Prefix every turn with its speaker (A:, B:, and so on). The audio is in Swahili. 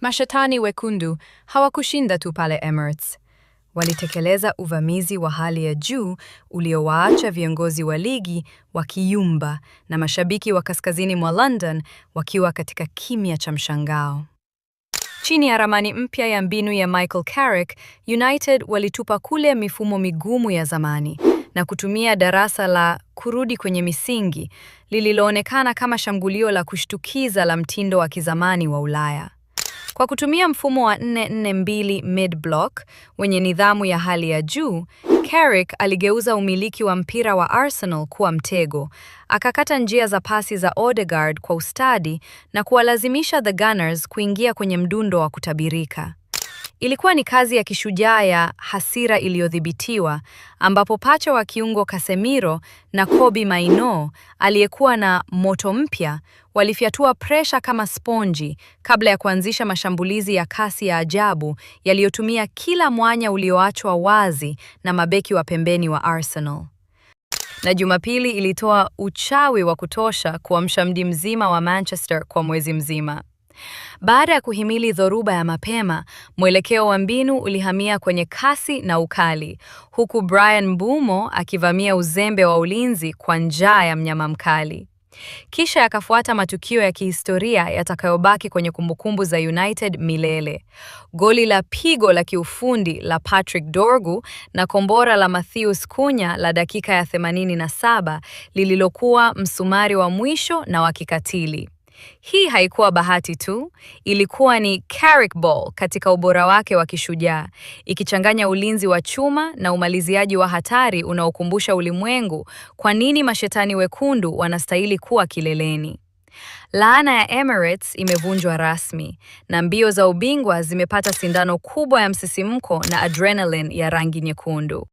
A: Mashetani Wekundu hawakushinda tu pale Emirates. Walitekeleza uvamizi wa hali ya juu uliowaacha viongozi wa ligi wakiyumba na mashabiki wa kaskazini mwa London wakiwa katika kimya cha mshangao. Chini ya ramani mpya ya mbinu ya Michael Carrick, United walitupa kule mifumo migumu ya zamani na kutumia darasa la kurudi kwenye misingi lililoonekana kama shambulio la kushtukiza la mtindo wa kizamani wa Ulaya. Kwa kutumia mfumo wa 4-4-2 mid block wenye nidhamu ya hali ya juu, Carrick aligeuza umiliki wa mpira wa Arsenal kuwa mtego, akakata njia za pasi za Odegaard kwa ustadi na kuwalazimisha The Gunners kuingia kwenye mdundo wa kutabirika. Ilikuwa ni kazi ya kishujaa ya hasira iliyodhibitiwa, ambapo pacha wa kiungo Casemiro na Kobbie Mainoo aliyekuwa na moto mpya walifyatua presha kama sponji kabla ya kuanzisha mashambulizi ya kasi ya ajabu yaliyotumia kila mwanya ulioachwa wazi na mabeki wa pembeni wa Arsenal. Na Jumapili ilitoa uchawi wa kutosha kuamsha mji mzima wa Manchester kwa mwezi mzima. Baada ya kuhimili dhoruba ya mapema, mwelekeo wa mbinu ulihamia kwenye kasi na ukali, huku Bryan Mbeumo akivamia uzembe wa ulinzi kwa njaa ya mnyama mkali. Kisha yakafuata matukio ya kihistoria yatakayobaki kwenye kumbukumbu za United milele. Goli la pigo la kiufundi la Patrick Dorgu na kombora la Matheus Cunha la dakika ya 87 lililokuwa msumari wa mwisho na wa kikatili. Hii haikuwa bahati tu, ilikuwa ni Carrick Ball katika ubora wake wa kishujaa, ikichanganya ulinzi wa chuma na umaliziaji wa hatari unaokumbusha ulimwengu kwa nini mashetani wekundu wanastahili kuwa kileleni. Laana ya Emirates imevunjwa rasmi na mbio za ubingwa zimepata sindano kubwa ya msisimko na adrenaline ya rangi nyekundu.